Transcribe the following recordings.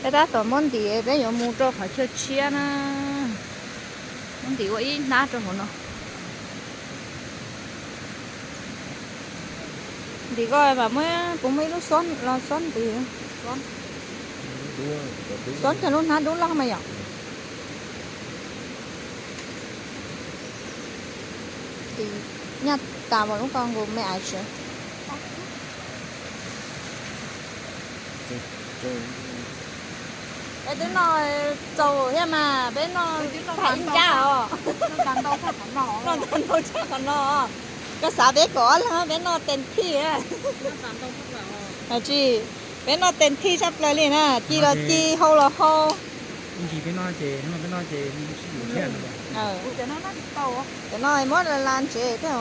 Peb tab tom muab ntim, peb yuav mus rau qhov chaw tshiab na. Muab ntim ua ib hnab rau hauv no. Ntim ko mas muab, puas muaj ib lub xob los xob ntim. Xob kiag lub hnab dub loj mas yom. Ntim nyaj tas mas lub ko nkaus me aiv tsev. Peb twb noj txaus thiab mas peb noj tham ib ncab os. Noj tag ntau tshaj qhov no. Koj xav peb kom ob leeg peb noj tes thij. Tsis, peb noj tes thij tshaj plaws li na, ci los ci, hau los hau. Cov no muab la ntsev thiab.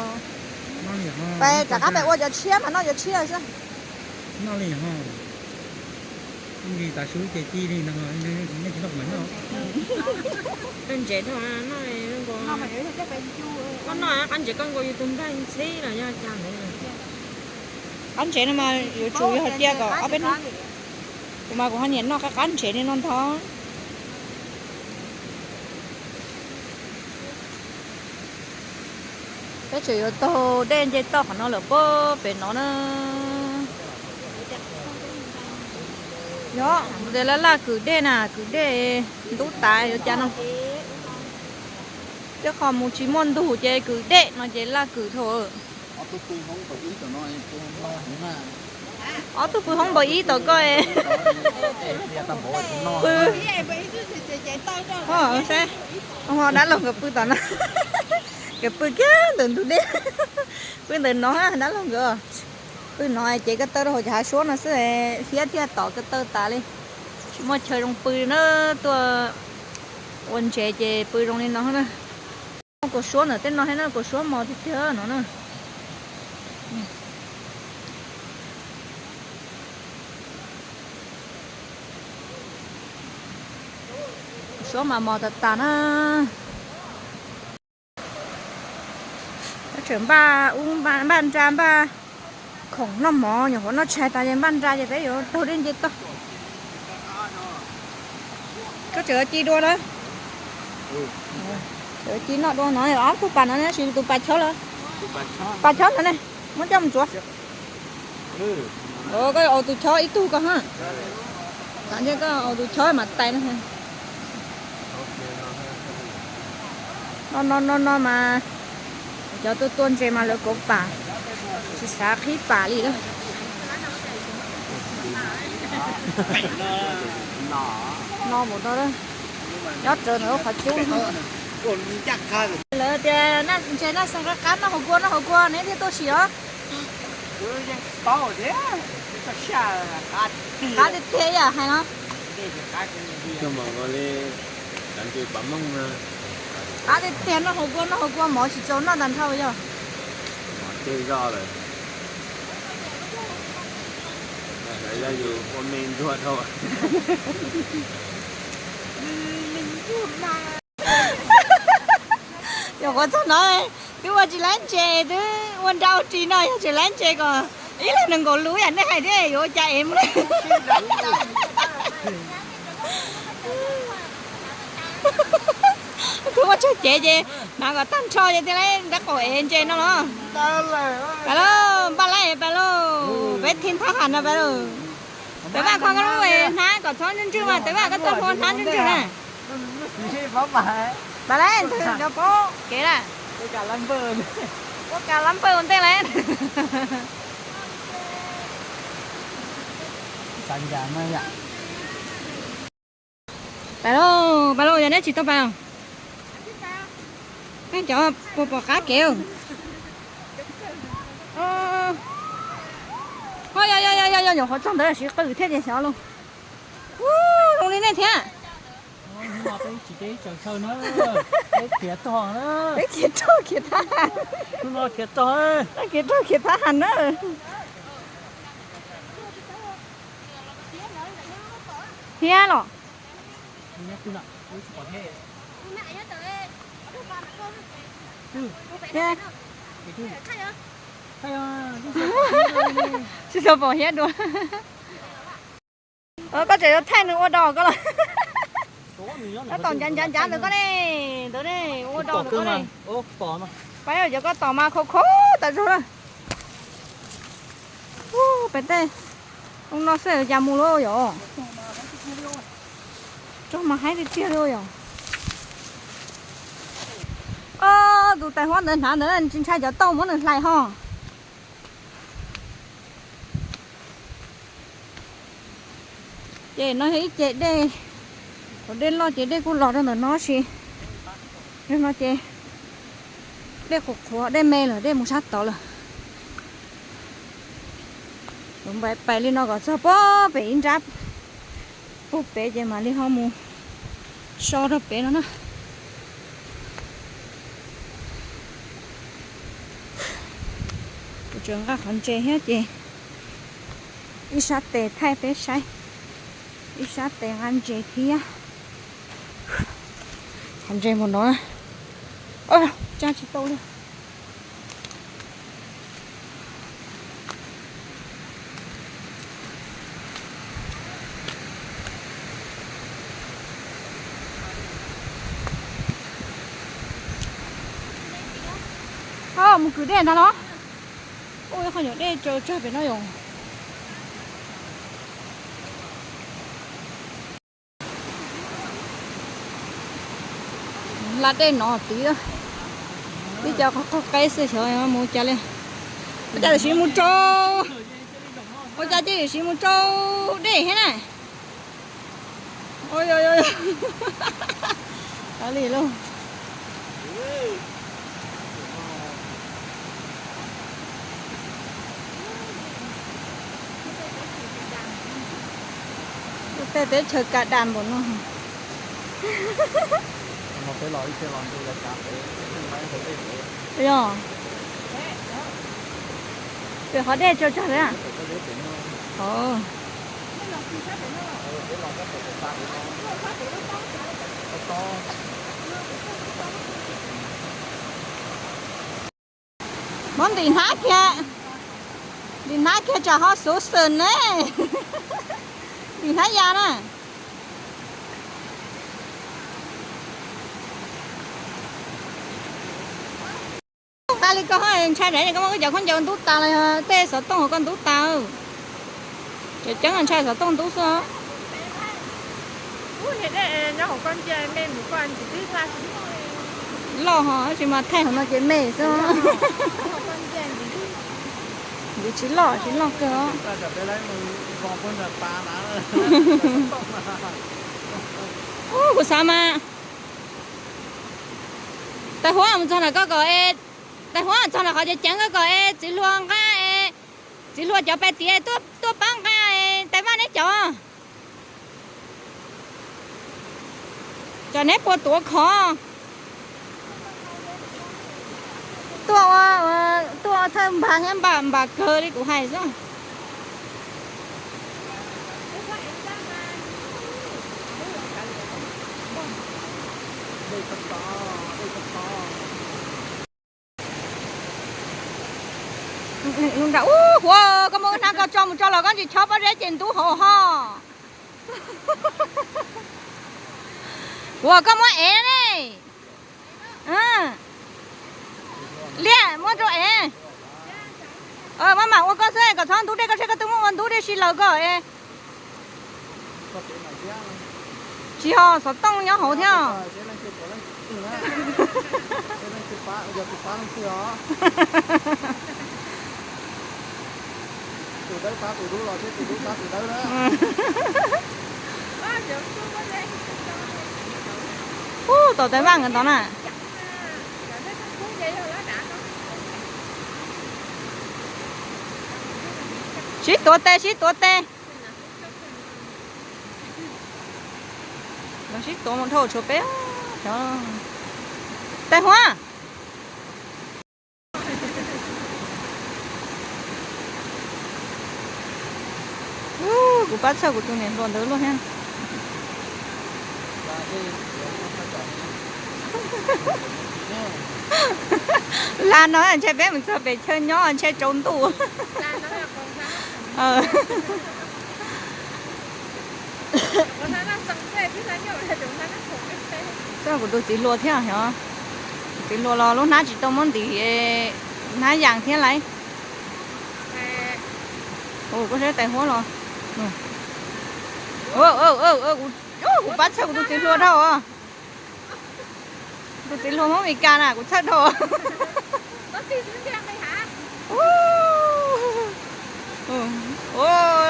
Pais rov qab pais ua cov tshiab mas noj cov tshiab xwb. Ntsev, koj noj qab ntsev koj nkaus yus tus nplaig ntxheb los yog cas ntawd. Qab ntsev no mas yuav tsum yog hais tias kom ob peb hnub. Kuv mas kuv ho nyiam noj qab qab ntsev li no ntag. Peb tseem yuav taug dej nce toj qhov no lawm puag pem no na. Yog tias laj laj kwm dej na, kwm dej ntub tas yuav cas no. Tej qho mus tsis muaj ntug ces kwm dej no ces laj kwm dhau. Ob tug pw hoob npaum ib tom koj pw. Ho dab laug nkawd pw tom no. Nkawd pw kiag ntawm ntug dej. Pw ntawm no dab laug nkawd. Pw no ces ko taw rau hauv cov hav suab no xwb, hiab thiaj tom ko taw tas li. Tsis muaj chaw zoo pw na, tuaj ua ntsev ces pw zoo li no na. Muaj kua suab ntawm tej no thiab na, kua suab mos tiag tiag no na. Suab mas mos tas tas na. Tseem npaj ub npaj nra npaj khoom noj mov, nyuam qhuav noj tshais tas ces npaj nra ces peb yuav taug dej nce toj. Koj tseem ci dua na. Tseem ci noj dua no, ob tug pas no tab sis tus pas chob lawm. Pas chob ntawd ne, muab coj mus tsuav. Koj yuav ua tus chob ib tug koj ha. Tam ntej koj ua tus chob mas tais no. No no no no mas cov tuaj tua ntses mas lawv kauv pam, tsis xav qhib pam li lawm. No mus no, nyob rawv ntawm lub qhov cub. Lawv tias ntses noj xeev qab qab, noj hauv kua noj hauv kua neb thiaj tuaj sim os. Qab tiag tiag ib yam hais no. Qab tiag tiag, noj hauv kua noj hauv kua mov tsis txaus noj tag nrho yog. Nyuam qhuav txog no twb ua tsis laib ntses, twb ua nra ua ris no yog tsis laib ntses kom ib leeg nees nkaum lus yam nej hais thiab yuav ua cas ev mus li. Twb ua tsawg cev ces hnav kom tag nrho ces thiaj li ntab qaum ev ntses no los. Pais lauj, npaj laib pais lauj, peb thib thab ham no pais lauj. Peb npaj kho koj lub hnab kom txhob ntswj ntswj mas, peb npaj koj txoj hlua hnab ntswj ntswj na. Pais lauj, cov paub kev lawm. Ua kas lab npawj ua ntej lawm. Pais lauj, pais lauj, yog neb tsis tau pais los. Cov puas pom qab kev. Ho yog yog yog yog nyuam qhuav txog ntawd siv qws thiab ces xyov lauj. Ub, zoo li nej thiab. Peb khiav rog khiav thab ham. Khiav rog khiav thab ham na. Thiab los. Thiab. Tsis tau pom thiab dua. Koj tseem yuav thaij nws ua dog koj los? Koj tom ncav ncav ncav ntawd koj ne, ntawd ne, ua dog ntawd koj ne. Pab cov koj tom mas khov khov tas zog na. Pem tej no xwb cas mus lawm yom. Tso mas haib tiag tiag li yom. Tus tais huab ntawd hnav ntawd tsis ntshai cov tauj muab nws hlais ho. Ces no yog ib ce dej, qhov dej loj ces dej kuj los rau ntawm no sis. No ces dej qhuav qhuav, dej me lawm, dej mus sab tod lawm. Pais li no kom txog pem ib nrab puag pem ces mam li ho mus so rau pem no na. Kuv tseem nqa qhov ntses thiab ces ib sab tes thaij peb saib, ib sab tes nqa ntses thiab. Qhov ntses mus no, tsa tsis tau li. Mus kwv dej ntag los? Ua ib qho nyuam dej tsaws tsag pem no yom. Hla dej no tid, tib co qaug qaug qeb xwb xyov mus cas li. Ua cas tam sim mus rau, ua cas ces tam sim mus rau dej thiab na. Li lauj. Tej teb chaws ka das npaum no. Yog, pem qhov dej tsaws tsag li. Muab ntim hnab kiag, ntim hnab kiag tsam ho xuv xwm ne. Ntim hnab ya na. Nqa li koj ntshai daim koj muab koj cov khaub ncaws ntub tas los yog tej xov tooj hauv koj ntub tas. Cov ceeb ntshai xov tooj ntub xwb. Loj ho tsis mas thaij hauv no ces me xwb. Ntxiv tsis loj, tsis loj kawg. Kuv xav mas tais huab mus txog ntawm koj kom, tais huab txog ntawm qhov ceev ceev koj kom es txiv hluas nqa, txiv hluas cov pais tiav tuaj pab nqa tais vaj neb cov. Cov neb puas tuav khov? Tuaj, tuaj thawj npag thiab npam npam kawg li kuv hais xwb. Ub, huav, koj muab hnab ko tso mus tso los koj tsis chob pob zeb ces ntub hauv ho. Huav, koj muab ev ne. Liaj, muab rau ev. Maj mam ua koj xwb kom txhob ntub dej, koj saib koj twb muab ua ntub dej si lawm koj. Tsis ho xov tooj nyob hauv thiab. Ub, tom tais vaj nkawd ntawd na. Sib tuav tes, sib tuav tes. Los sib tuav mus dhau tshuav peb. Tais huab. Kuv pab txhawj kuv tus niam hluas ntawd luaj thiab. Lag no ntshe peb mus txog pem chaw nyob ntshe tsaus ntuj. Kuv tus txiv hluas thiab os. Tus txiv hluas los lub hnab tsis tau muab ntim, hnab yas thiab lauj. Koj saib tais huab los. Kuv pab txhawj kuv tus txiv hluas dhau os. Tus txiv hluas Hmoob Mes Kas na kuv txhawj dhau.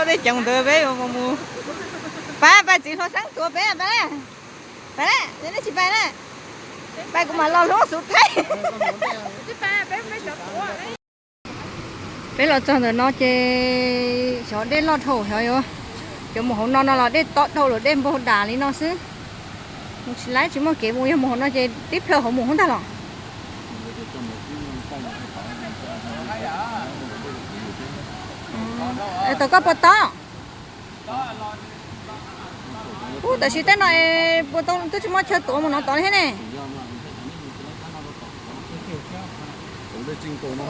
Dej ceev ntawd peb mus, pab pab txiv hluas xeeb tuav peb, pab, pab, nej tsis pab na, pab kuv mam los hlub xub thaib. Peb los txog ntawm no ces xyov dej loj dhau xyov yuav, yuav mus hauv no no los dej tob dhau lawm, dej npaug dam li no xwb. Mus tsis laib tsis muaj kev mus, yog mus hauv no ces tib plhaw hauv mus hub ntag los. Tau koj puas tob? Ub, tab sis tej no es puas tau, twb tsis muaj chaw tuav mus no tod li thiab ne.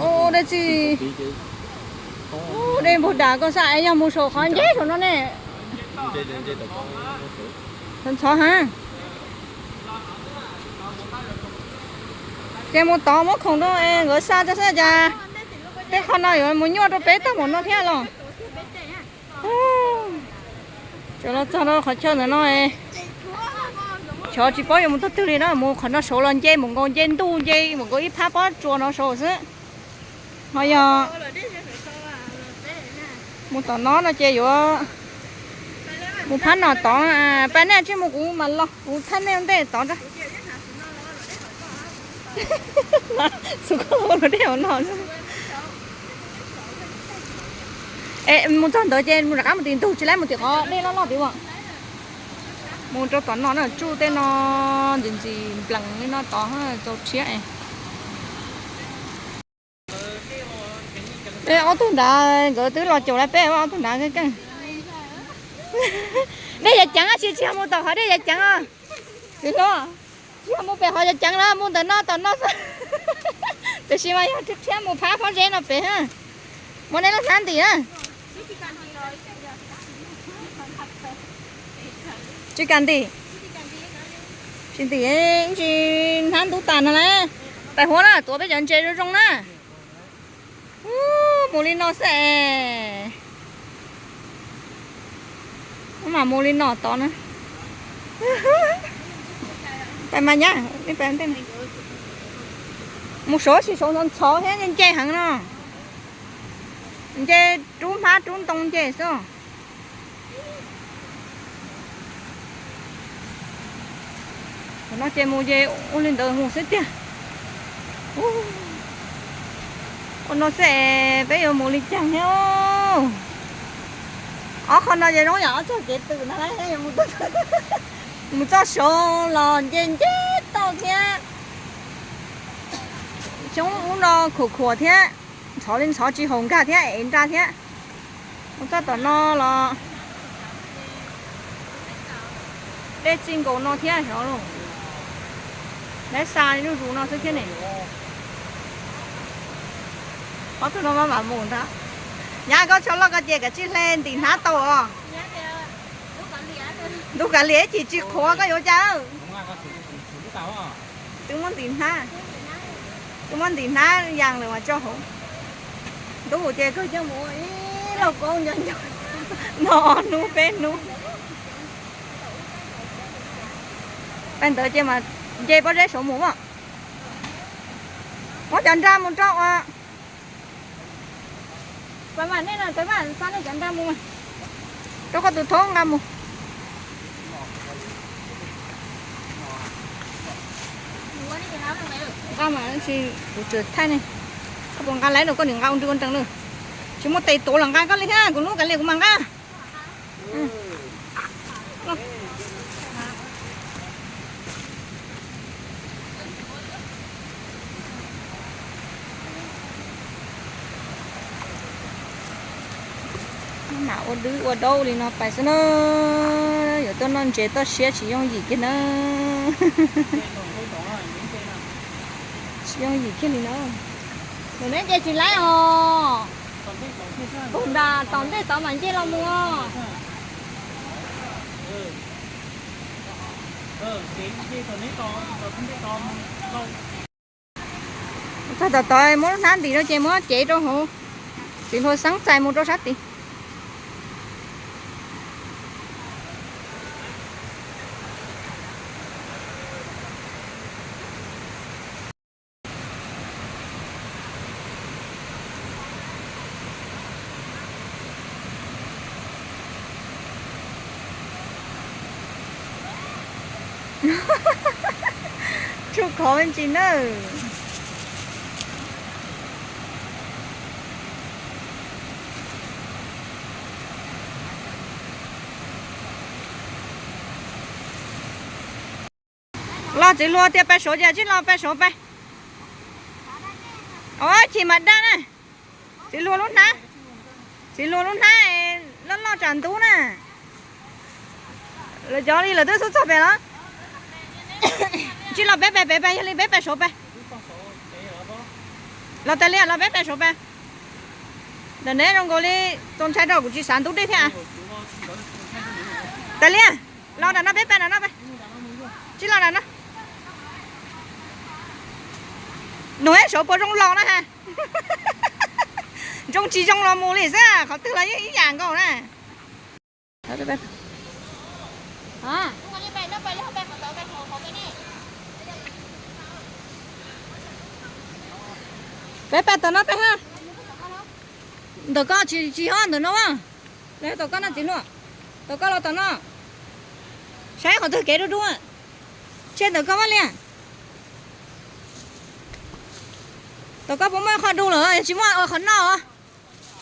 Ub, dej txi, ub, dej npaug dam koj xav es yog mus saum qhov nceb saum no ne. Ntxhov heev. Ces mus tod muab khoom rau nkawd xa tso xwb cas tej qho no yuav mus nyuaj rau peb tag npaum no thiab los. Cov los txog rau qhov chaw ntawm no, xyov tsis paub yuav mus tog twg li na, mus qhov no saud los nce mus nkaus nce ntuj nce mus nkaus ib phab pob tsuas no saud xwb. Ho yog mus tom no no ces yuav mus phab no tod. Pab nej tsij mus kuv mam los kuv thaij nej ua ntej tod. Xus koj los dej hauv no. Es mus txog ntawd ces mus rov qab mus tim ntug tsis laib mus tim qhov dej loj loj tim as. Mus rau tom no na, tsuj tej no ntxim ntxim nplees li no tod txaus rhiab. Ob tug nrad nkawd twb los caum lawm peb, ob tug nrad keej. Dej yav ceev tsis, tsis yog mus tom qhov dej yav ceev os. Tsis yog mus pem qhov yav ceev na, mus ntawm no tom no xwb. Tiam sis mas yog rhiab mus phab pob zeb no pem. Muab nej lub hnab ntim na. Tsis kam ntim. Tsis ntim, tsis hnab ntub tas no lauj. Tais huab na, tuav peb cov ntses zoo zoo na. Mus li no xwb es. Mam mus li no tod na. Pais mas nyab, mus saud sis saud ntxhov ntxhov thiab nce heev no. Nce rub hmab rub ntoo nce xwb. Thaum no ces mus ces ua li ntawd mus xwb tiag. Ua no xwb es peb yuav mus li cas thiab. Ob qho no ces zoo yam ob txoj kev twm na, mus txoj saud los nce nce toj thiab. Xyoob ub no khuam khuam thiab, ntxhov li ntxhov tsis haum nkag thiab ev nra thiab. Mus txoj tom no los dej txij nkaus no thiab xyov los. Lawv xa zuj zus no xwb thiab ne. Ob tug no maj mam mus ntag. Nyab, koj tsho loj koj ces kav tsij hle ntim hnab tau os. Ntub kav liam ib chim tsis qhuav koj yuav cas. Twb muab ntim hnab, twb muab ntim hnab yas lawm mas tso hauv. Ntub ces kawg coj mus ua ib lauj kaub nco nco no ob hnub peb hnub. Pais ntawd ces mas nce pob zeb saud mus mas. Muab cov nra mus rau ua. Pais mas nej no, pais mas xa nej cov nra mus mas. Rau koj tus thoob nqa mus. Nqa mas tsis, kuv tseem thaij ne. Koj puas nqa laiv los koj nim nqa ua nri ua nrees na. Tsis muaj tes tuav los nqa koj li thiab, kuv lub kav liam kuv mas nqa. Mam ua dwb ua daub li no pais xwb na. Yuav tuaj noj ntses toj siab tsis yooj yim kiag na. Tsis yooj yim kiag li na. Tus neb nce tsis laib os. Tus nram tom ntej tod mam nce los mus os. Txog tom tod muab lub hnab ntim rau ces muab cev rau hauv, txiv hlua xeeb txais mus rau sab tid. Tshuj khov me ntsis nawb. Los txiv hlua tias pais saud ces tsij los pais saud pais. Os, chim mas daj na. Txiv hlua lub hnab, txiv hlua lub hnab loj loj tsam ntub na. Lawv cov li lawv twb xub txog pem los. Tsij los peb pais pem pais, yog li peb pais saud pais. Los tas li los peb pais saud pais. Ntawm neb zoo nkaus li txaus ntshai rau kuv tsis xav ntub dej thiab. Tas li, los nram no peb pais nram no pais. Tsij los nram no. Nug ib saud puas zoo los na ha. Zoo tsis zoo los mus li xwb, qhov twg los yeej ib yam nkaus na. Peb pais tom no peb ha. Ntawm koj tsis yog ntawm no a. Los tom koj no txiv hlua. Tom koj los tom no. Saib qhov twg kev dub dub. Tseg ntawm koj vaj liaj. Tom koj puas muaj qhov dub lawm, tsis muaj, qhov no.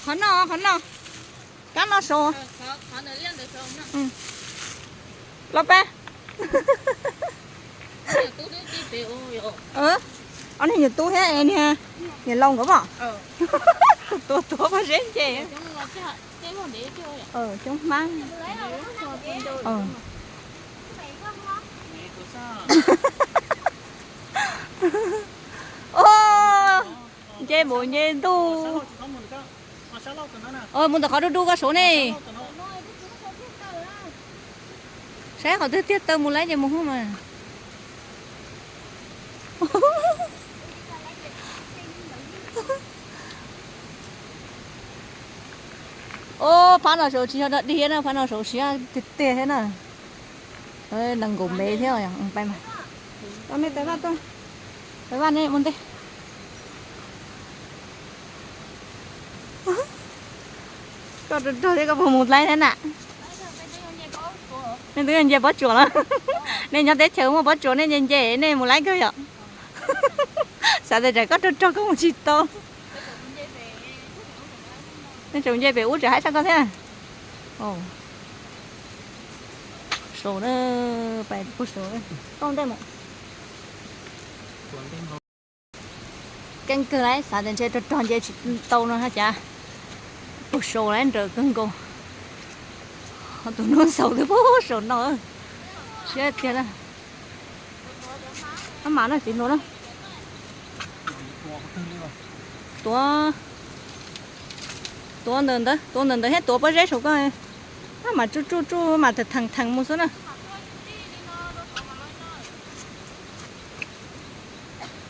Qhov no, qhov no. Kab no saud. Los peb. Ob niag nyuam tub thiab es niag, niag laus nkawd pom. Tuav tuav pob zeb nce. Coob hmab. Nce mus nce ntuj. Mus ntawm qhov dub dub koj saud ne. Saib qhov twg tiag taw mus laib ces mus hub mas. Ob, phab no saud tsis yog dog dig na, phab no saud siab tiag tiag thiab na. Nees nkaum mev thiab. Pais mas, tau nej tais vaj tuaj, tais vaj nej mus ntej. Koj rog rog thiab koj puas mus laib thiab na? Nej twb yog nce pob tsuas los? Nej nyob teb chaws muaj pob tsuas nej nce nce nej mus laib kawg yom? Xav tias tsam koj rog rog koj mus tsis tau. Nej tseem nce pem ub tseem haib tshaj koj thiab. Saud na, pais puag saud, koj ntej mus. Keej kawg lawm, xav tias ntshe rog rog nce tsis tau no haj cas puag saud lawm nrawm kawg nkaus. Ho tus hnub xaus twb puag saud no, siab tiag na. Ab mam no txiv hluas na. Tuav, tuav ntawm ntawd, tuav ntawm ntawd thiab tuav pob zeb saum koj. Ab mam tsuj tsuj tsuj mam theem theem mus xwb na.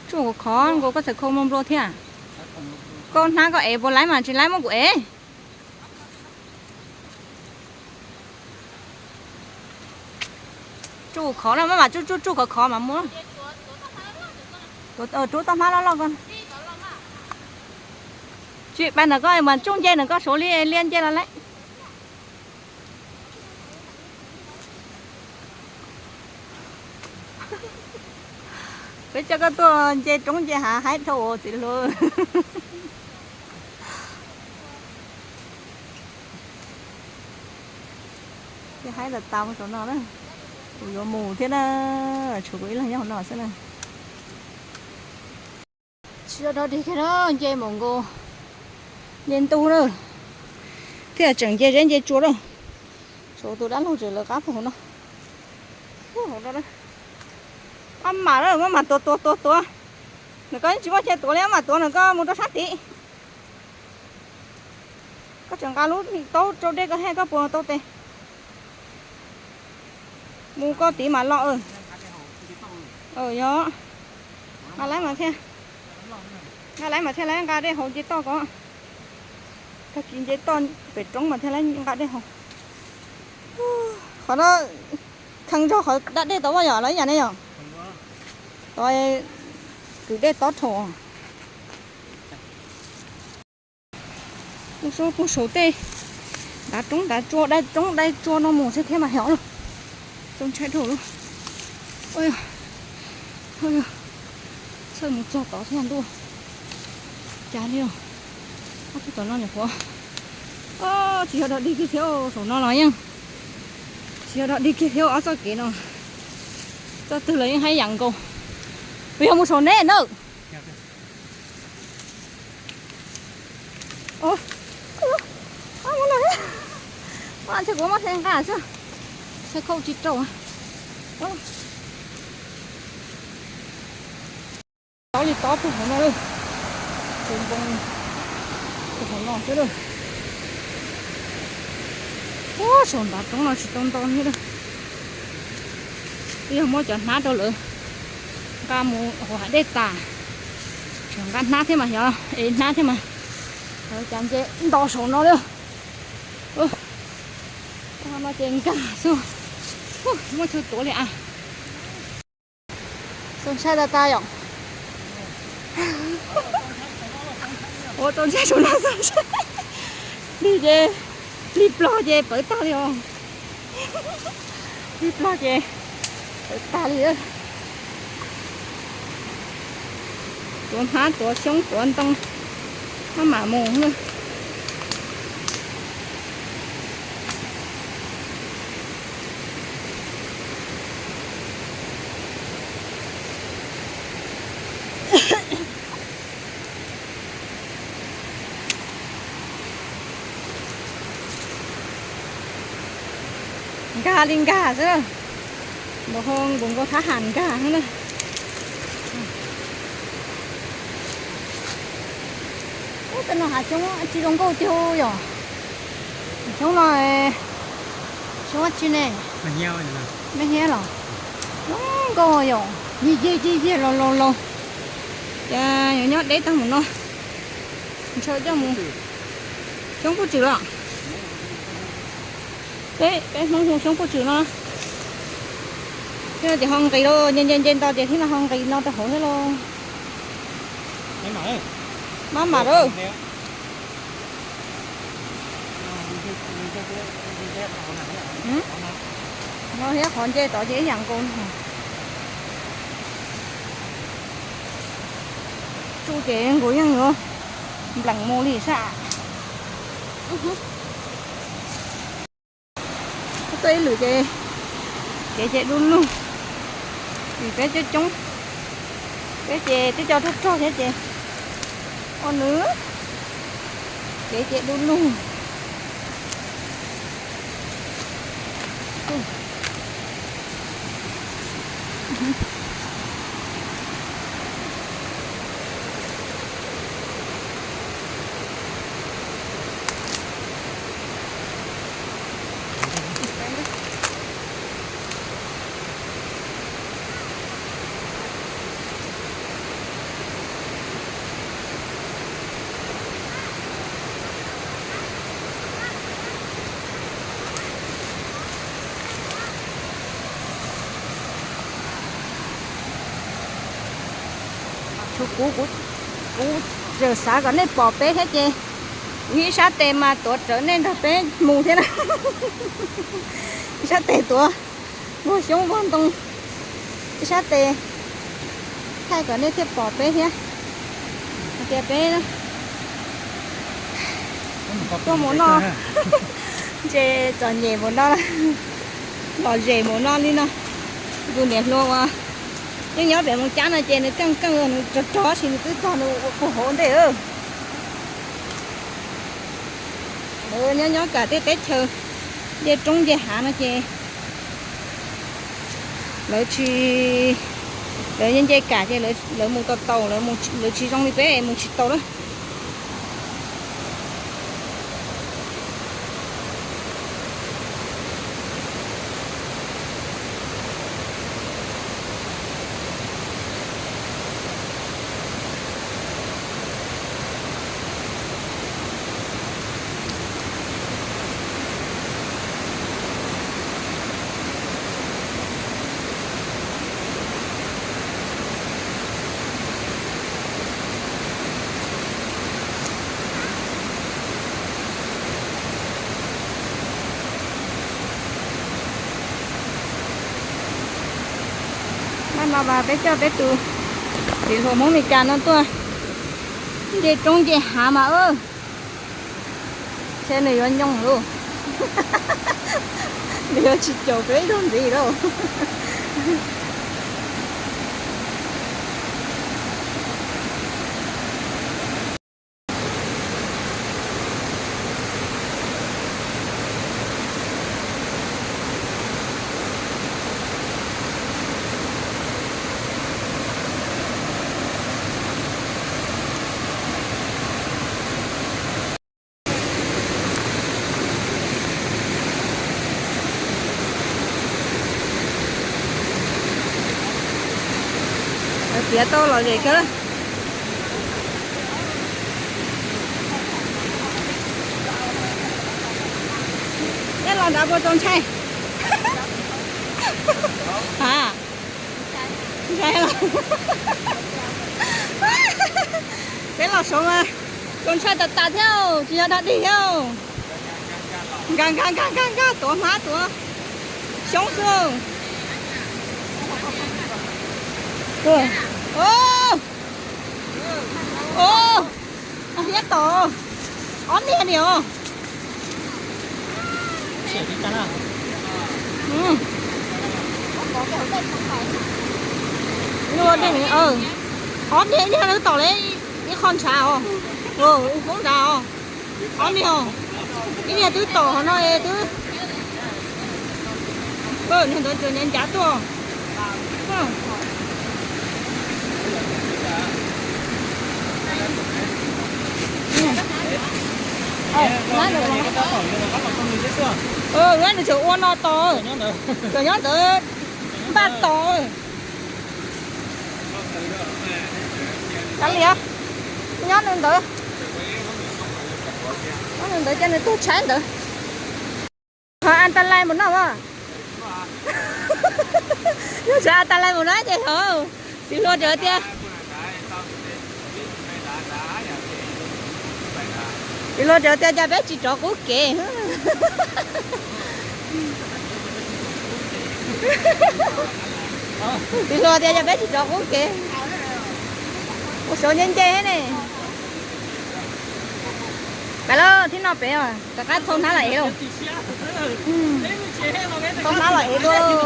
Tsuj khov khov nkaus koj txawm khau nplua nplua thiab. Koj hnab koj ev puas laib mas tsis laib muab kuv ev. Tsuj khov no maj mam tsuj tsuj tsuj khov khov mam mus. Rub toj hmab loj loj ko. Tsis pais ntawm koj mas tsuj nce ntawm koj saud li liab nce los lawm. Peb coj koj tuaj nce roob nce hav haib dhau txiv hluas. Haib tas tas saum no na. Kuv yuav mus thiab na, tshuav kuv ib leeg nyob hauv no xwb na. Tsis yog dog dig kiag na, nce mus nkaus, nce ntuj na, thiaj tseem nce zeb nce tsua na. Saum tus dab laug tseem lawv qab puag hauv no. Maj mam na, maj mam tuav tuav tuav tuav. Ntawm koj yeej tsis muaj chaw tuav li, maj mam tuav ntawm koj mus rau sab tid. Koj tseem nqa lub taub rau dej koj thiab koj puas tau tes. Mus koj tid mam los. Yog, nqa lawv mas thiaj, nqa lawv mas thiaj li nqa dej haus nce toj ko. Tag kis nce toj pem roob mas thiaj li nqa dej haus. Qhov no kheev zog qhov da dej tod yom, los ib yam ne yom. Tod kwv dej tob dhau. Kuj saum tej ntav roob ntav tsua, dai roob dai tsua no mus xwb thiab mas heev lawm. Txaus ntshai dhau lawm. Txhawj mus txog tod thiab ntuj. Cas li os. Ob tug tom no nyuam qhuav, tsis yog dog dig kiag thiab, saum no los yeej tsis yog dog dig kiag thiab ob txoj kev no. Txoj twg los yeej haib yam nkaus. Puas yog mus saum neb na? Ua, ua no, ua ntshe kuv muab hle nqa xwb, hle khauj tsis rau. Tob li tob puag hauv no lawm, tsis npoo puag hauv no xwb lawm. Ua, saum ntav roob no tsis tau nto li lawm. Twb yog muab cov hnab rau lawv nqa mus hauv hav dej tas, tseem nqa hnab thiab mas xyov, es hnab thiab mas, lawv cas nce nto saum no li. No ces nkag xwb, muaj chaw tuav li as. Txaus ntshai tas tas yom. Ua txaus ntshai saum no txaus ntshai. Plig ces, plig plog ces pawv tag li os. Plig plog ces pawv tag li. Tuav hnab tuav xyoob tuav ntoo, maj mam mus. Nkag li nkag xwb, npaum ho nkaus nkaus thab ham nkag xwb na. Ub, tej no hav xyoob tsis zoo nkauj tiag yom. Xyoob no, xyoob dab tsi ne? Me hiab los? Zoo nkauj yom, yig yig yig yig laus laus laus. Cas yuav nyob deb tag mus no. Ntshaw coj mus. Xyoob puj tswm los? Peb, peb Hmoob hu xyoob puj tswm no. Thiab no ces ho nqis lauj, nce nce nce nto ces thiab no ho nqis no rau hauv thiab lauj. Mab mam lauj. No thiab qhov nce tod ces ib yam nkaus. Tsuj ces nkaus yeej yuav npleem mus li sab. Tuaj ib lwm ces kev ces du lug, vim peb coob coob, peb ces twb cov rog rog thiab ces ua nws kev ces du lug. Tshuav kuv, kuv, kuv tseem xav kom nej pom peb thiab ces kuv ib sab tes mas tuav rawv nej nrog peb mus thiab na. Ib sab tes tuav npog xyoob npog ntoo, ib sab tes thaij kom nej thiaj pom peb thiab. Hais tias peb tuaj mus no, ntshe txom nyem mus no, lom zem mus no li no. Tus niam hluas uas yeej nyob pem Moos Cab no ces nws keej keej nws rog rog tab sis nws twb txog nws ua puag hauv ntej. Lawv nyob nyob kam tej teb chaws nce roob nce hav no ces lawv tsis, lawv nce nce kam ces lawv mus tau tau, lawv tsis zoo li peb mus tsis tau lawm. Peb coj peb tus txiv hluas Hmoob Meskas no tuaj nce roob nce hav mas, ntshe nws yuav nyoos lauj. Nws yuav tsis caum peb ib zaug ntxiv lauj. Tiav tau lom zem kawg. Neb los nrad puas txaus ntshai? A, ntshai. Peb los saud mas txaus ntshai tas tas thiab, tsis yog dog dig thiab. Nkag nkag nkag nkag nkag, tuav hmab tuav xyoob xwb. Hiab tom, ob niag ni os. Ob niag, ib niag twb tom li ib qho ntshav os, ib qho ntshav os. Ob niag, ib niag twb tom qhov no es twb, niag ntawd tseem ncav ncav tuaj. Nws tseem ua no tos, cov nyob ntawd npaj tos. Kav liam, nyob nws ntawd, nyob nws ntawd, cia nws tuag tshaib ntawd. Qhov an ta lais mus noj as. Yog tsis an ta lais mus noj ces hov, txiv hluas txawm tias, txiv hluas txawm tias cas peb tsis rov qub kev. Txiv hluas tias yog peb tsis rov qub kev, ua saud nce nce thiab ne. Pab lawm, thib no pem os, rov qab thau hnab los ev lauj. Thau hnab los ev dua lauj.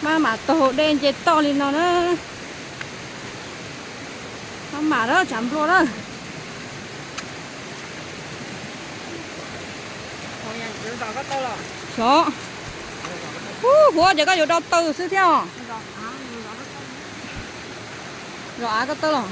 Maj mam taug dej nce toj li no na. Maj mam lawm, tshav nplo lawm. Xyov, ub, huav ces koj yuav do taw xwb thiab os. Zos av koj tawb los.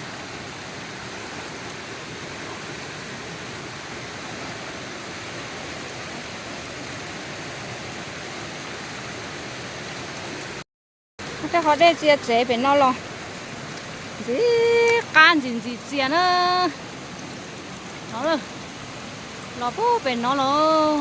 Tej qhov dej txia txev pem no los ntxim qab ntxim ntxim txias na. No, los puag pem no los.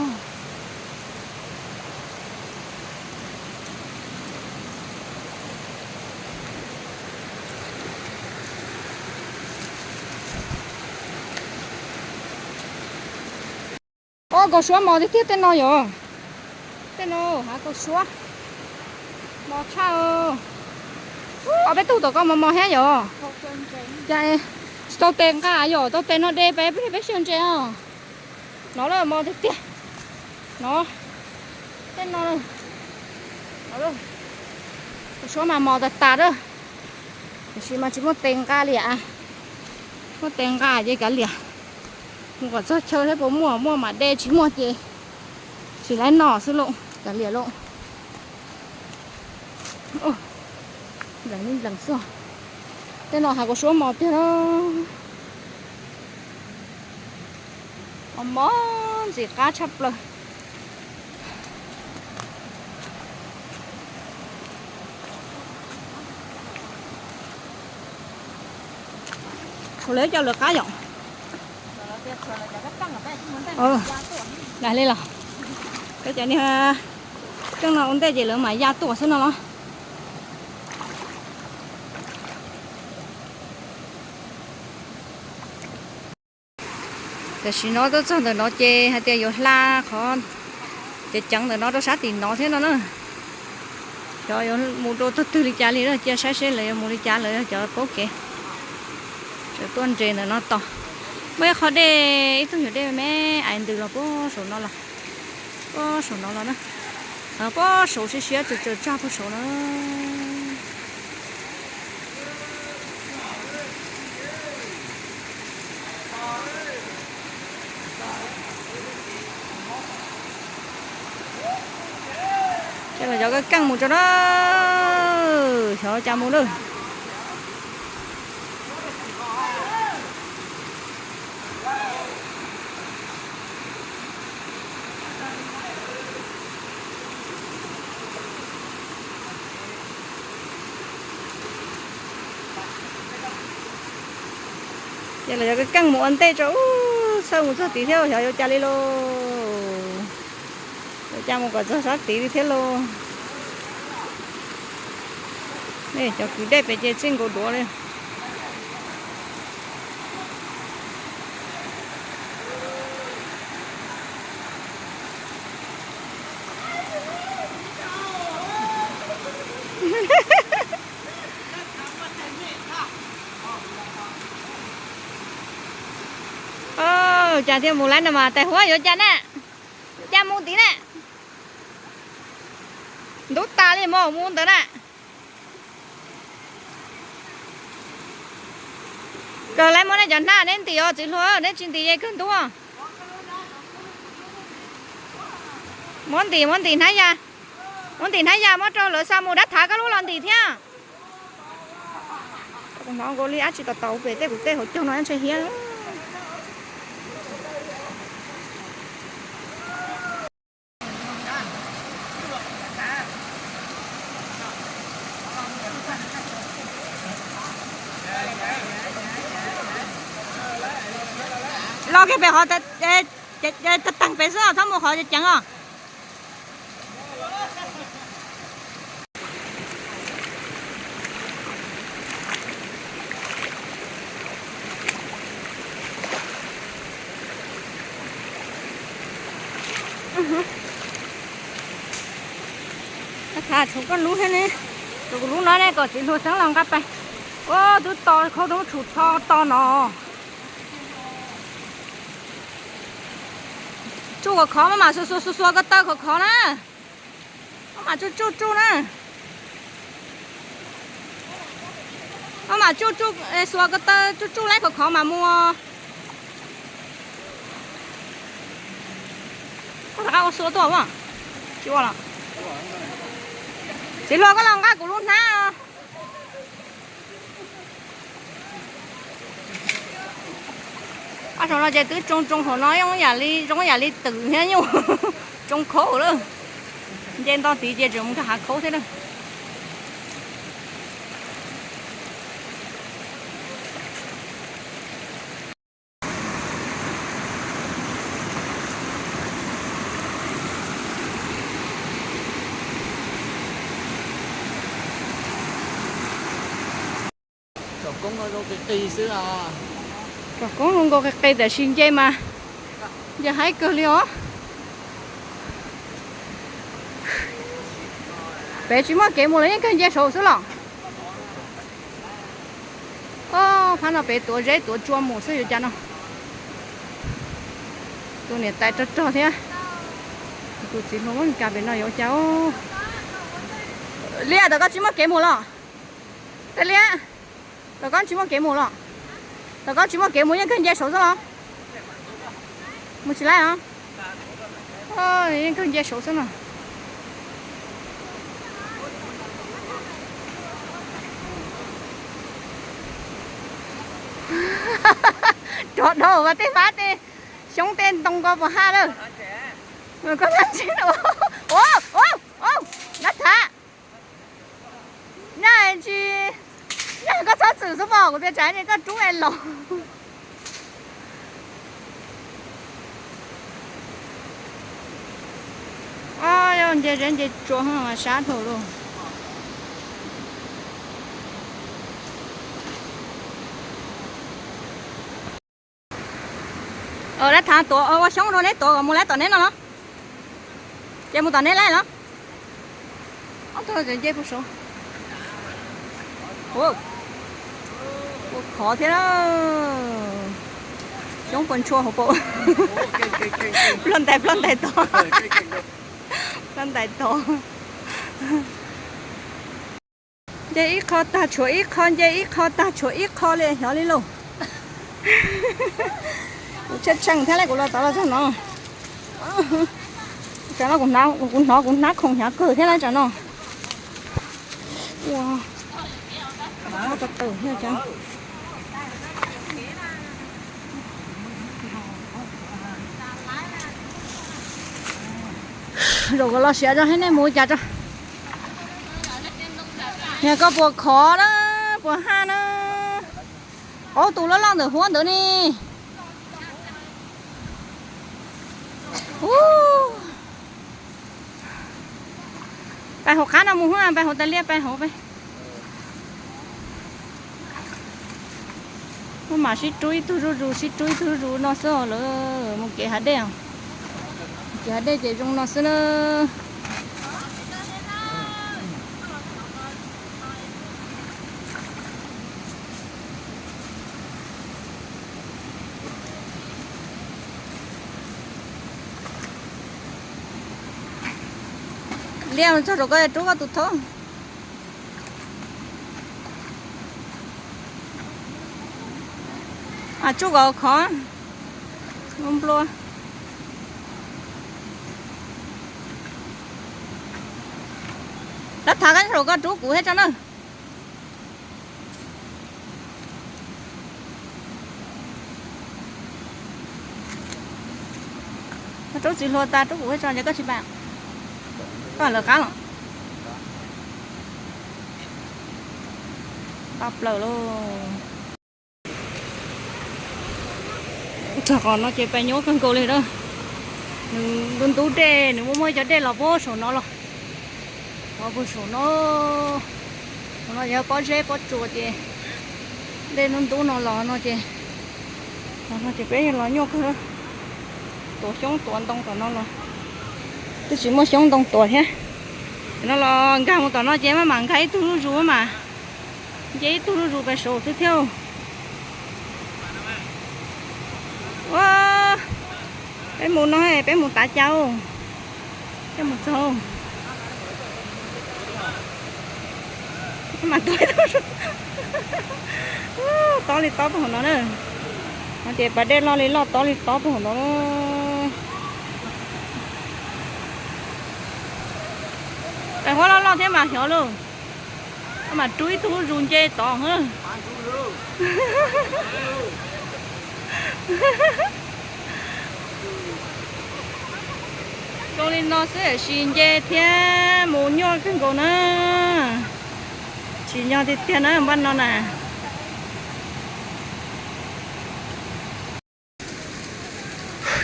Ob, kaus suab mos tiag tiag tej no yom. Tej no hav kaus suab mos tshaj. Ob, peb tug tom koj mos mos thiab yom. Cas tsis tau tes nqa yom, tau tes no de peb, peb xyaw ntses os. No lawm mos tiag tiag. No, tej no, kaus suab mas mos tas tas lawm. Tiam sis mas tsis muaj tes nqa li as. Muaj tes nqa ces kav liam, mus kom txog chaw thiab puas muaj, muaj mam de, tsis muaj ces tsis laib noj xwb lauj, kav liam lauj. Nplees li nplees xwb. Tej no hav kaus suab mos tiag na. Mos mos ntxim qab tshaj plaws. Tshuav lawv cov lawv qab yom. Lam li los, peb cov niag tseej no ua ntej ces lawv mam ya tuaj xwb no los. Tam sim no tuaj txog ntawm no ces hais tias yuav hla qhov Ces ceev ntawm no rau sab tim no thiab no na. Xyov yuav mus rau tog twg li cas li na, cia saib seb lawv yuav mus li cas, lawv yog cov paub kev. Tseem tuaj nres ntawm no tos. Muaj ib qho dej, ib tug nyuag dej me me ais ntws los puag saum no los, puag saum no los na. Puag saum siab siab tsaws tsaws tsag puag saum na. Ces los xyov keej mus tso na, xyov cas mus na. Ces los xyov keej mus ua ntej tso, txhawj mus txog tid thiab xyov yuav cas li lauj. Yuav cas mus kom txog sab tid li thiab lauj. Nej cov kwv dej pem ces txij nkaus duav li. Cas thiaj mus lawm no mas tais huab yuav cas na, cas mus tid na. Ntub tas li mas mus ntawd na. Kawg lawv muab nej cov hnab neb ntim os txiv hluas, neb tsis ntim es kawg ntub. Muab ntim, muab ntim hnab ya, muab ntim hnab ya muab rau lawv xa mus, dab thav koj lub los ntim thiab. Kuv hnov nkaus li dab tsi tau tau pem tej kuv tej hauv caug no ntshe hiab. Los kiag pem qhov, teeb pem xwb os, txhob mus qhov ceev os. Thav tshum koj lub thiab ne, rau kuv lub no ne, kom txiv hluas xeeb los nqa pais. Ua twb to khaub doob tshum tsho to no. Tsuj khov khov, maj mam xuas xuas xuas xuas ko taw khov khov na. Maj mam tsuj tsuj tsuj na. Maj mam tsuj tsuj, xuas ko taw tsuj tsuj laib khov khov mam mus. Koj rov qab ua xua tuaj as. Tsis ua los. Txiv hluas koj los nqa kuv lub hnab. Ob saum no ces twb tsoo tsoo, saum no zoo yam li twm thiab nyuj, tsoo khaub lawm. Nce nto tid ces tseem mus nkag hav khaub thiab na. Tsom koob zoo nkaus qis qis xwb. Tsom koob zoo nkaus qis qis tiam sis nce mas nce haib kawg li os. Pem tsis muaj kev mus los yeej kawg nce saud xwb los. Phab no pem tuav zeb tuav tsua mus xwb yuav cas no. Tus niam tais rog rog thiab tus txiv hluas Meskas pem no yuav ua cas. Liab, tom koj tsis muaj kev mus los? Tej liab, tom koj tsis muaj kev mus los? Tom koj tsis muaj kev mus yeej kawg nce saud xwb los? Mus tsis laib os. Yeej kawg nce saud xwb no. Rov dhau mas tej fab tej xyoob tej ntoo ko puas haj lawm. Koj hnab ntsis, dab thav. Nyaj tsis, nyaj koj txhob txwm xwb pom kuv tias tsam koj rub es los. Nce zeb nce tsua mas sab dhau lawm. Dab thav tuav ua xyoob rau neb tuav kom mus laib tom neb no los? Ces mus tom nej laij los. Ob tug no tseem nce puag saud. Ua khov thiab na. Xyoob puas ntshua hauv paus. Ploj ntais ploj ntais tod. Ploj ntais tod. Nce ib qho tag tshuav ib qho, nce ib qho tag tshuav ib qho li, hnov li lauj. Kuv tshee tshee thiab li, kuv los tod los txog no. Tsam no kuv hnov kuv hnab khoom hnyav kawg thiab na tsam no. Ua, tawm thiab. Zaum koj los siav tso thiab nej mus cas tso. Niag koj puas khov na, puas haj na. Ob tug loj loj ntawm huab ntawd ne. Pais hauv qab no mus, pais hauv tas liaj pais hauv pais. Muab mam sib rub ib tug zuj zus, sib rub ib tug zuj zus no xwb os lawm mus kev hav dej. Kev hav dej ces zoo no xwb na. Liaj txog rau koj rub koj tus thoob. Tsuj kom khov nplua. Lawv tham koj rau koj rub kuv thiab tso na. Koj rub txiv hluas tas rub kuv thiab tso ces koj tsis pam. Koj lawv qab los. Tau plaws lauj. Txog qhov no ces pais nyuaj kawg nkaus li na. Nws ntub ntub dej, nws muaj muaj cov dej los puag saum no los. Los puag saum no. Saum no yog pob zeb pob tsuas ces dej ntub ntub no los no ces, no ces peb los nyuaj kawg. Tuav xyoob tuav ntoo tom no los twb tsis muaj xyoob ntoo tuav thiab. Tam no los nkag mus tom no ces maj mam nkag ib tug zuj zus maj mam nce ib tug zuj zus pais saud xwb thiab. Ua, peb mus no, peb mus tav cas, peb mus txog. Mas tob, tob li tob puag hauv no na. No ces pas dej loj li loj tob li tob puag hauv no. Pais huab loj loj thiab mas xyov lauj. Mas rub ib tug zuj zus nce tod. Zoo li no xwb sis nce thiab mus nyuaj kawg nkaus na. Tsim nyog tiag tiag na npaj no na.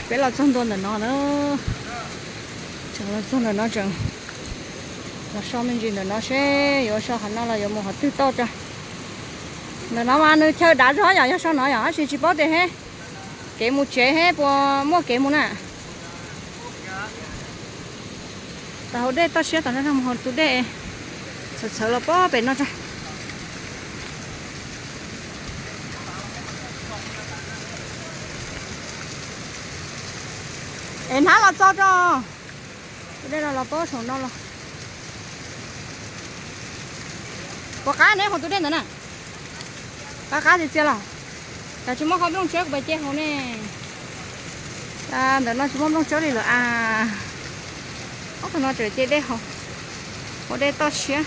Peb los txog ntua ntawm no na. Tseem los txog ntawm no tseem los so me ntsis ntawm no seb yuav so qhov no los yuav mus qhov twg tau tso. Ntawm no mas nws chaw dav zog yom, yog so no yom, tab sis tsis paub tias he kev mus tsev he puas muaj kev mus na. Tau hauv dej toj siab tom no mus hauv tus dej txhawv txhawv los pob pem no tso. Es hnab los txo tso. Tus dej no los pob saum no los. Puas qab ne hauv tus dej ntawd na? Qab qab txias txias los. Cas tsis muaj qhov nplooj tsawb kuv pais ce haus ne. Ntawm no tsis muaj nplooj tsawb li lawm a. Ob tug no tseem ce dej haus. Ua dej toj siab.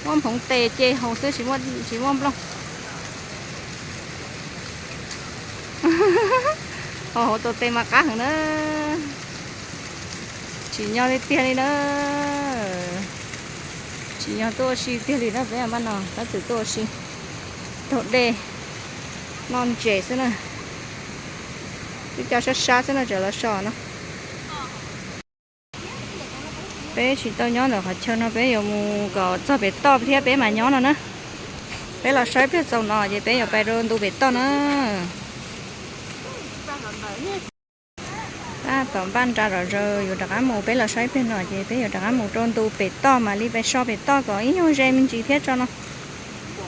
Muab nphoov tes ce haus xwb tsis muaj nplooj. Ho hauv tus tes mas qab heev na. Tsim nyog li tiag li na. Tsim nyog tuaj ua si tiag li na peb npaj no tab txawm tuaj ua si taug dej noj ntses xwb na. Twb coj sab sab xwb no tseem los so no. Peb tsis tau nyob ntawm qhov chaw no peb yuav mus kom txog pem toj thiab peb mam nyob no na. Peb los saib pliag txaus no ces peb yuav pais rau ntu pem toj na. Tom npaj nra zom zaws yuav rov qab mus, peb los so ib pliag no ces peb yuav rov qab mus rau ntu pem toj mam li peb so pem toj kom ib nyuag ze me ntsis thiab tso no.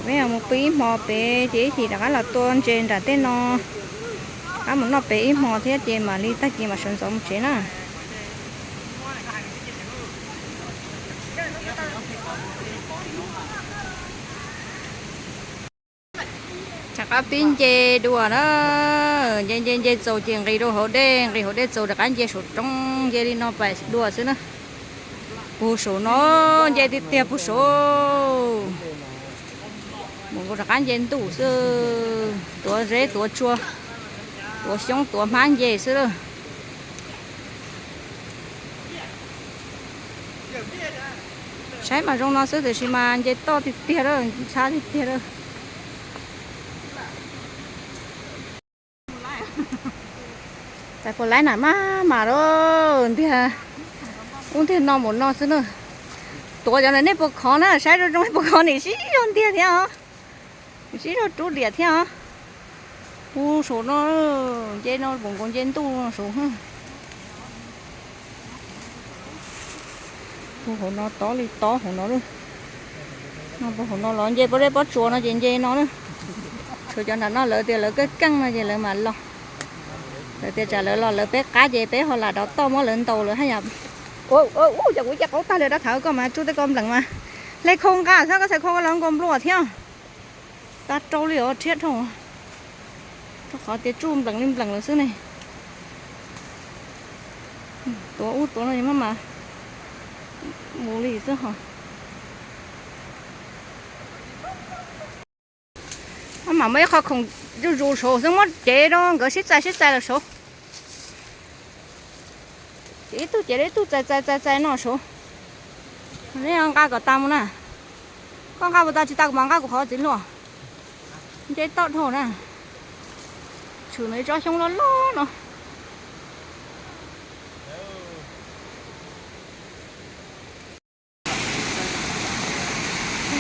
Peb yuav mus pw ib hmo pem ces ib chim rov qab los tua ntses nram tej no, rov qab mus noj pem ib hmo thiab ces mam li tag kis mam sawv ntxov mus tsev na. Rov qab pib nce dua na. Nce nce nce txaus ces nqis rau hauv dej, nqis hauv dej txaus rov qab nce saum roob, nce li no pais dua xwb na. Puag saum no, nce tiag tiag puag saum. Mus rov qab nce ntuj xwb, tuav zeb tuav tsua, tuav xyoob tuav hmab nce xwb lawm. Saib mas zoo no xwb tiam sis mas nce toj tiag tiag lawm, ntxhab tiag tiag lawm. Txais puas laib na, maj mam lawm ntiag. Ub, ntiag no mus no xwb na. Tuav cov ntawm nej puas khov na, saib zoo zoo nej puas khov, nim sib zog ntiag thiab os. Nim sib zog rub diam thiab os. Puag saum no, nce no nkaus nce ntuj saud. Puag hauv no tob li tob hauv no. No puag hauv no los nce pob zeb pob tsuas no ces nce no na. Tshuav cov nram no lawv tias lawv keej keej no ces lawv mam los. Lawv tias tsam lawv los lawv peb qab ces peb ho lam rov toj muab lawv ntaus lawv haj yam. Ua, ua, ua, yog kuv cia qaub tag li dab thaum koj mas tsuj tej ko npleem mas. Hle khau nqa xwb, koj txhais khau los nkaus nplua thiab. Tag rau li os, rhiab dhau. Rau qhov tias tsuj npleem li npleem lawm xwb ne. Tuav ub tuav no maj mam mus li xwb ho. Maj mam muaj ib qho khoom zuj zus saud xwb, muab cev rau nkawd sib txais sib txais los saud. Ces ib tug ces ib tug txais txais txais txais no saud. Neb nqa kom tas mus na. Koj nqa puas tas, tsis tas kuv mam nqa kuv qhov txiv hluas. Nce toj dhau na. Tshwm ntawm ib tsob xyoob loj loj no.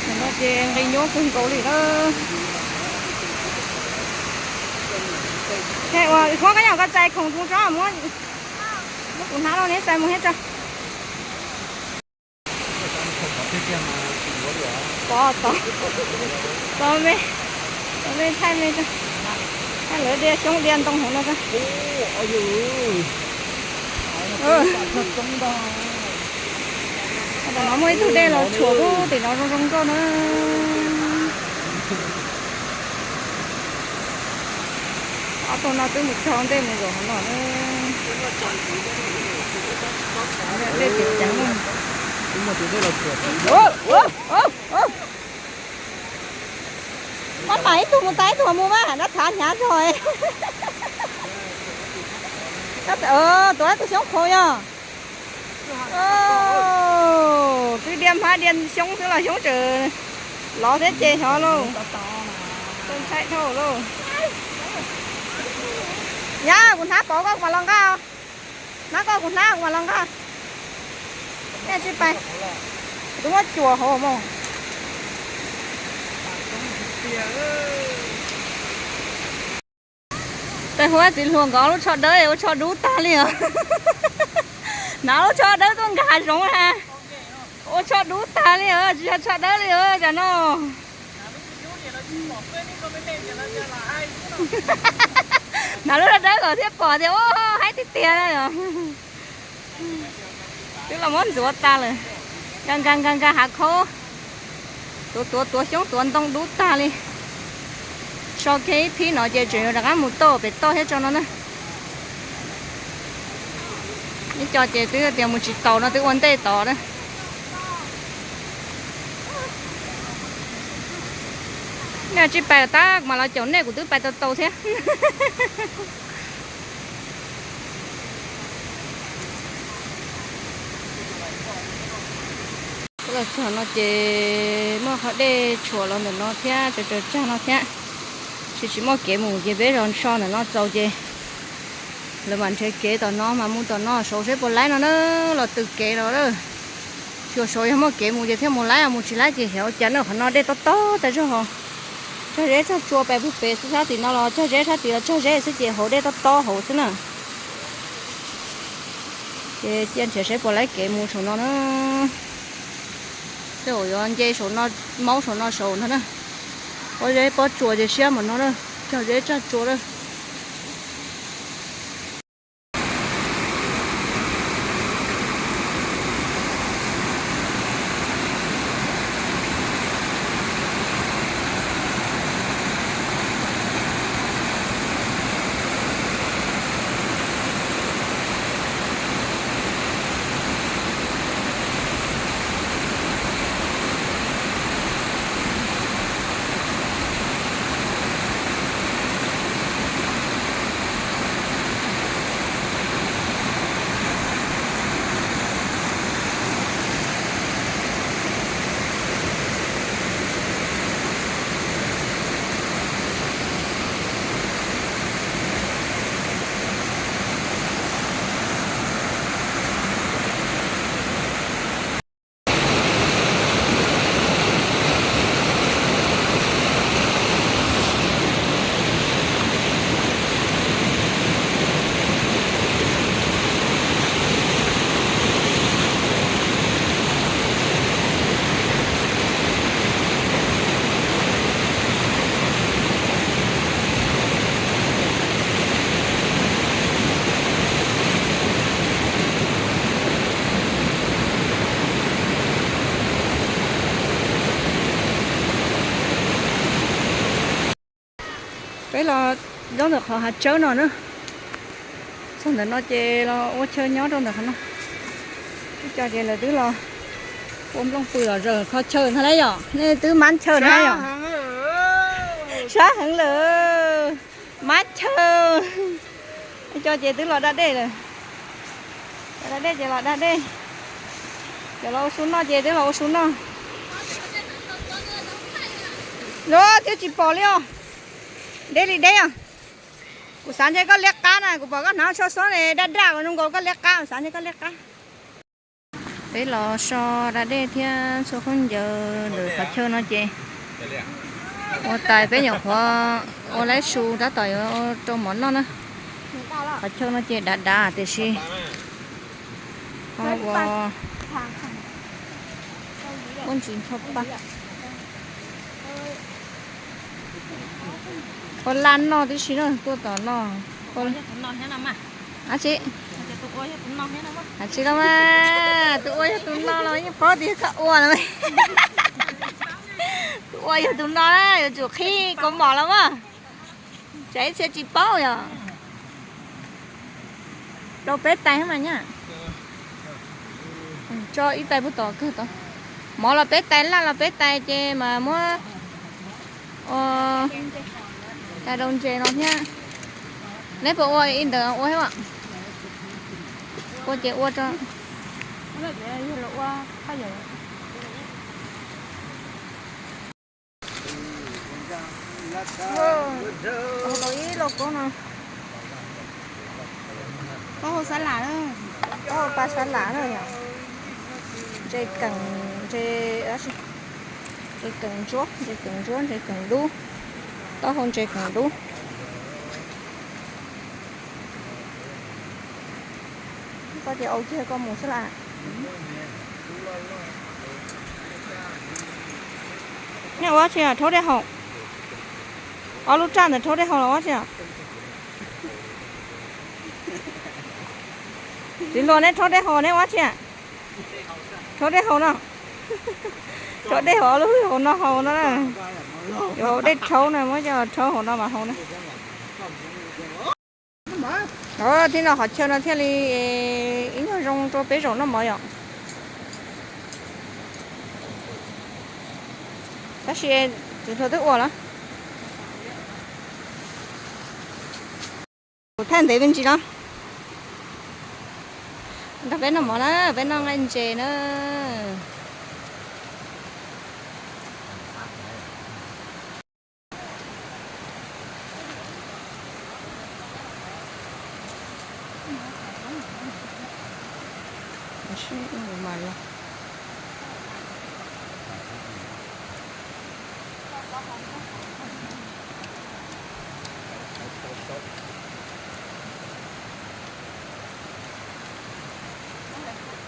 Tam no ces nqis nyuaj kawg nkaus li na. Ua, Huab, koj nyob koj txais khoom mus tso, muab, muab kuv hnab los neb txais mus thiab tso. Pov tod, tod me, tod me thaij me tso. Thaij lawv diav xyoob diav ntoo hauv no tso. Tam no muaj ib tug dej los tshuam lub tim no zoo zoo nkauj na. Ob tug no twb mus txog ntej mus zaum hauv no na. Dej tseem ceev. Maj mam ib tug mus tas ib tug mus mas, dab thav hnyav zog. Tuav tus xyoob qhuav yog. Twb diav hmab diav xyoob xwb los xyoob tseem lov thiab ces xyov lauj. Txaus ntshai dhau lauj. Yog kuv hnab pov koj kuv mam los nqa. Hnab koj kuv hnab kuv mam los nqa. Tej tsis pais, kuv twb muab cuam hauv mos. Tej Huab txiv hluas nkawd lub tsho dawb ua tsho dub tag li os. Hnov lub tsho dawb tuaj nkag zoov na. Ua tsho dub tag li os, tsis yog tsho dawb li os tam no. Hnov lub tsho dawb kom thiaj pom tias ua haib tiag tiag na os. Twb los muab ntxuav tas lawm. Nkag nkag nkag nkag hav khaub. Tuav tuav tuav xyoob tuav ntoo dub tag li. So kiag ib phib no ces tseem yuav rov qab mus toj pem toj thiab tso no na. Ib co ces twb tias mus tsis taus no twb ua ntej tod na. Nej tsis pais tab kuv mam los caum nej, kuv twb pais tau tau thiab. Los txog no ces muaj qhov dej tshuam los ntawm no thiab, tsaws tsaws tsag no thiab. Tsis tsis muaj kev mus ces peb zov so ntawm no txaus ces lawv mam nrhiav kev tom no mas mus tom no saud seb puas laib no na, los tws kev no na. Xyuas saud yog muaj kev mus ces thiaj mus laib, mus tsis laib ces xyov ua cas na. Qhov no dej tob tob tas zog. Tsag zeb tsag tsua pais puag pem xwb, sab tim no los tsag zeb, sab tim los tsag zeb xwb ces hauv dej tob tob hauv xwb na. Ces cia nrhiav seb puas laib kev mus saum no na. Tej zaum yuav nce saum no, maub saum no saud no na. Pob zeb pob tsuas ces siab mus no na. Tsag zeb tsag tsuas na. Peb los nyob ntawm qhov hav tsawb no na. Txog ntawm no ces los ua chaw nyob rau ntawm qhov no. Ib co ces lawv twb los ua nplooj pw los zaws kho chaw ntag lauj yom, nej twb mab chaw ntag yom. Sab heev lawm, mab chaw. Ib co ces twb los da dej lawm. Da dej ces los da dej. Cov los ua su noj ces twb los ua su noj. Los thiab tsis pom li os. Deb li deb os. Kuv xav ntshe koj liab qab na, kuv pom koj hnav tsho xob ne daj daj zoo nkaus koj liab qab, kuv xav ntshe koj liab qab. Peb los so da dej thiab txhua khaub ncaws ntawm qhov chaw no ces ua tais peb nyuam qhuav ua laib su tab tom yuav rau mov noj na. Qhov chaw no ces dav dav tiam sis ho ua muaj ntsis ncho pa. Ua laj noj tib si na, tuaj tom no. Ab tsi, ab tsi los mas, tus ua yog tus no los yeej paub tias koj ua los mas. Tus ua yog tus no na, yuav tsum qhib kaus mom los mas. Tsam ib txhia tsis paub yom. Rau peb tais mas nyab. Tso ib tais puag tom kawg tod. Mov los peb tais, laj los peb tais ces mas muab ua tais rau ntses no thiab. Neb puas ua ib ntawd ua thiab? Ua ces ua rau. Ib lauj kaub no, taub hau xab lam, taub hau pa xab lam na yom. Ntses keem, ntses, ntses keem ntsuab, ntses keem ntsuab, ntses keem dub, taub hau ntses keem dub. Koj tias au kiag koj mus xwb las. Nej ua tsi rhaub dej haus? Ob lub raj ntawd rhaub dej haus los ua tsi? Txiv Ntuas, neb rhaub dej haus neb ua tsi? Rhaub dej haus no. Rhaub dej haus ob lub hwj hauv no haus no na. Yuav haus dej rhaub na, muab coj rhaub hauv no mas haus na. Thib no qhov chaw no thiaj li ib nyuag zoo rau peb zaum noj mov yom. Tab sis txiv Ntuas twb ua lawm. Kuv thaij ntev me ntsis no. Nrog peb noj mov na, peb noj nqaij ntses na.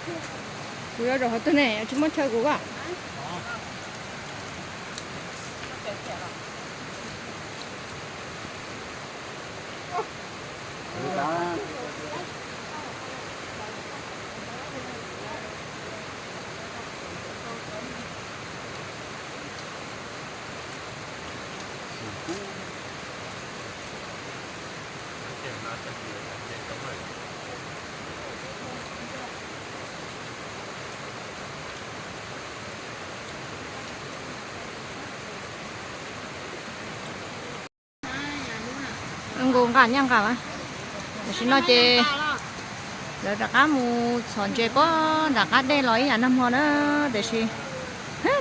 Kuv yuav zaum qhov twg ne, tsis muaj chaw kuv ko. Nkaus nqa nyaj nqa, tam sim no ces lawv rov qab mus txhom ntses puag nram qab dej los ib yam nag hmo na, tiam sis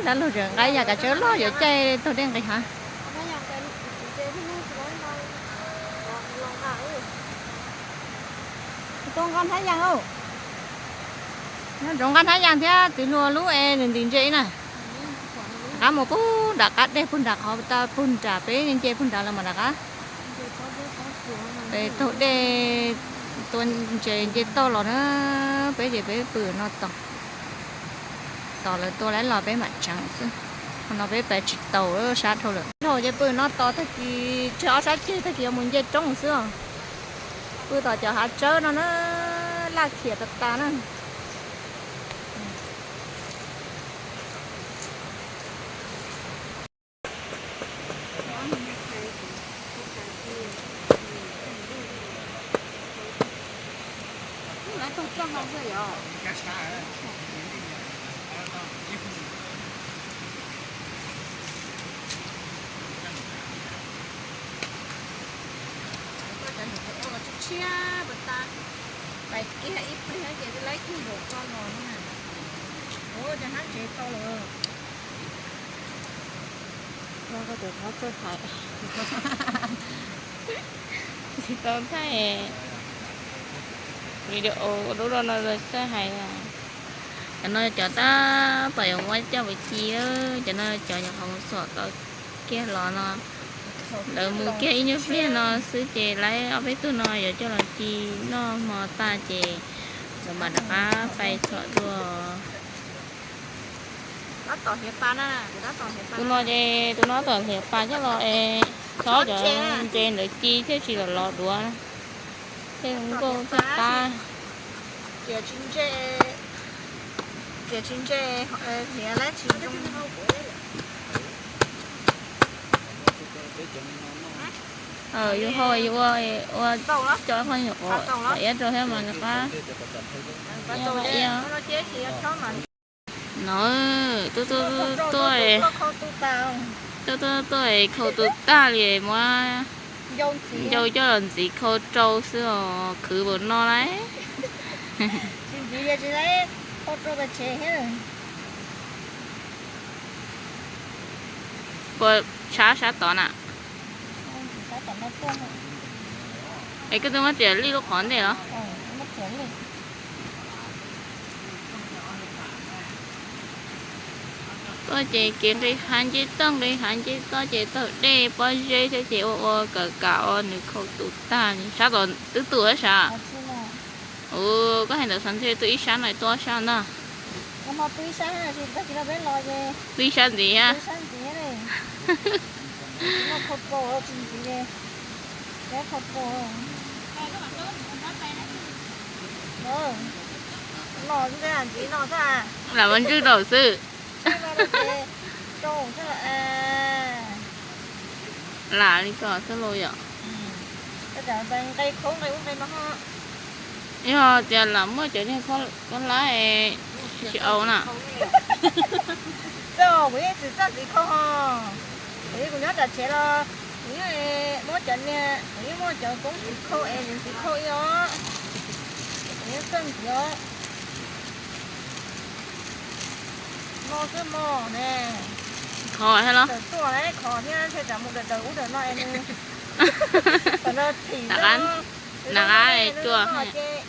dab laug tseem nqa ib yam kav tsawb loj yuav caij taug dej nqis hav. Tau nqa hnab yas, nyob ntsoov nqa hnab yas thiab txiv hluas lub es nws ntim ntses na. Rov qab mus puag nram qab dej puag nram qhov puag nram peb nce puag nrad lawm mas rov qab peb taug dej tua ntses nce toj los na. Peb ces peb pw no tos, tos lawv tua lawm los peb mam tseev xwb. Qhov no peb pais tsis tau, sab dhau lawm. Dhau ces pw no tos tag kis tseg ob sab ceg tag kis yuav mus nce roob xwb os. Pw tom cov hav tsawb no na, laj khiam tas tas na. Tshiab tshiab puas tas, pais kiag ib pliag ces laib kiag nraum ko los na. Ua cov hnab ntses tau lawm. Koj tus qhov txawj hais, tsis tau thaij video lub rau no txawj hais. Cov no cov tab tom yuav muab coj mus ci, cov no cov nyuam qhuav mus xom tau kiag los no. Lawv mus kiag ib nyuag pliag no xwb ces laib ob peb tug no yuav coj los ci noj hmo tag ces lawv mam rov qab pais txhom dua. Tus no ces tus no tom hliav pas coj los es txhob cov ntses ntawd ci thiaj tsis los lov duav, thiaj zoo nkauj thiaj qab. Yus hau yus ua, ua cov qhov nyuam qhuav iab rau thiab mas nws qab. No, tuaj tuaj tuaj, tuaj tuaj tuaj khau tus tag li, muab ncau coj los ntxiv khau rau xwb os, khwv npaum no lauj. Puas sab sab tod na? Es koj twb muab riam lij lub qhov ntej los? Tuaj ces kev nqis hav nce toj nqis hav nce toj ces taug dej pob zeb thiab ces ua ua kam kam ua nws khau tus tag li. Sab tod twb tu sav? Ua koj hais ntawd xav ntshe tu ib sab no tu ob sab ntag. Tu ib sab ntxiv thiab. Lam muab ntswj rau xwb. Lam li ko xwb los yom. Yog tias lam muaj cov niag khaub hlab tsis au na. Kuv yeej tsis txawj ntxiv khau ho. Kuv yeej, kuv nyob tom tsev los kuv yeej muab cov niag, kuv yeej muaj cov koob ntxiv khau es kuv ntxiv khau ib os. Kuv yeej txawj ntxiv os. Mos xwb mos ne. Kho thiab los? Tawm tuaj es kho thiab, ntshe tsam mus dawm dawm ub dawm no es nws, tam no thim na, na qab tuaj ces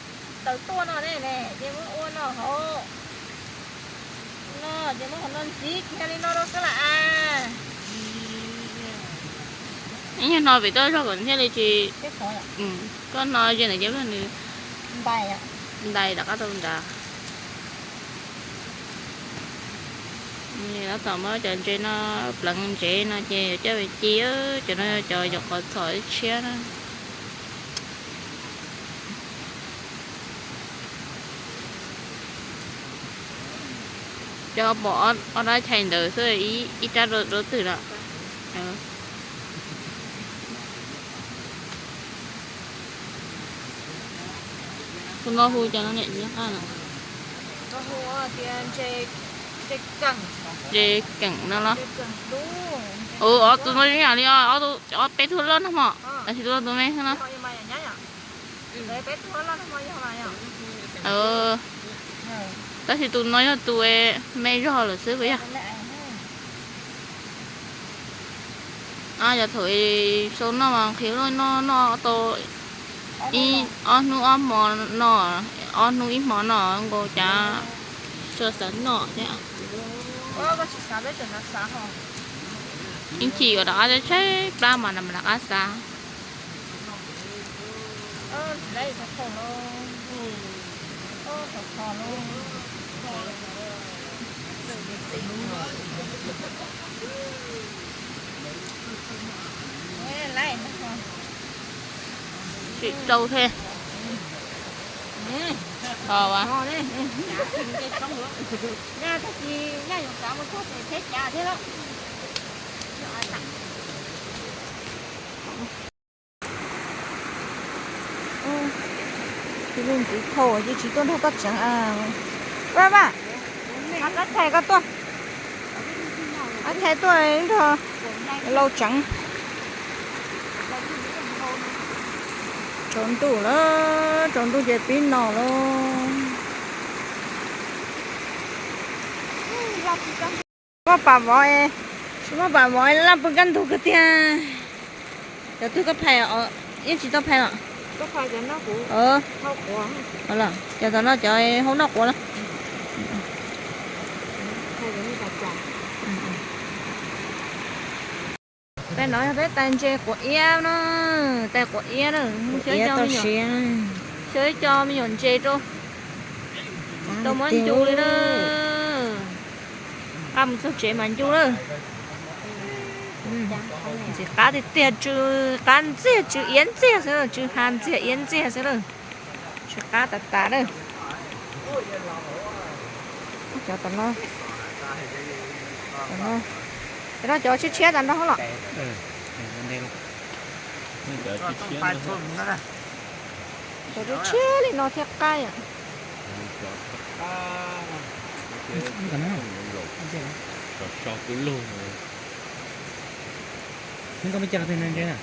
tawm tuaj no ne, ces muab ua no hauv no, ces muab qhov no ntxiv kiag li no rau xwb lam as. Ib nyuag no pem toj zog kom thiaj li tsis, koj no ze ntawm ces nws ntais rov qab rau nrad. Tab tom muab cov ntses no pleev ntsev no ces yuav coj mus ci, cov no cov yuav qhov txhom tshiab na. Cov pom ob rab chais ntawd xwb, ib rab rau twg lawm. Tus no hu cas no niam tsis nco qab no. Ntses keem no los? Ua, ob tug no zoo yam li ob peb tug loj no hmo, tab sis tus no tus me no. Tab sis tus no yog tus me zog lawm xwb puas yog? Yog thaum sau noj mas nqhis luaj, noj noj tau ib ob hnub ob hmo no, ob hnub ib hmo no nkaus cas tsis xav noj thiab. Ib chim uas rov qab tshaib plab mas rov qab xav. Sim rau thiab. Tag kis nyaj yuav kav mus txog pem tsheb cav thiab lawm. Tus lub ntxiv thauj ces tsis tuaj nrog koj tseev. Vaj Vaj, koj thaij koj tuaj, koj thaij tuaj nrog Lauj tseev. Tsaus ntuj lawm, tsaus ntuj ces pib no lawm. Muaj pam vov, tsis muaj pam vov laj pw kaj ntug kawg tiag. Cov twg koj phais, yeej tsis tau phais los? Cov tom no cov hau noj quav los? Tais no yog peb tais ntses quav iab na, tais quav iab na, xyov ib co me nyuam ntses rau, tau muab ncu li na. Nqa mus txog tsev mas ncu lawm. Ntxim qab tiag tiag, tsw qab ntxiag, tsw iab ntxiag xwb, tsw ha ntxiag iab ntxiag xwb lawm. Tsw qab tas tas lawm. Cov tom no, cov no tshiab tshiab tas nrho los? Cov tshiab li no thiaj qab yom. Koj me cas los pem ntses na?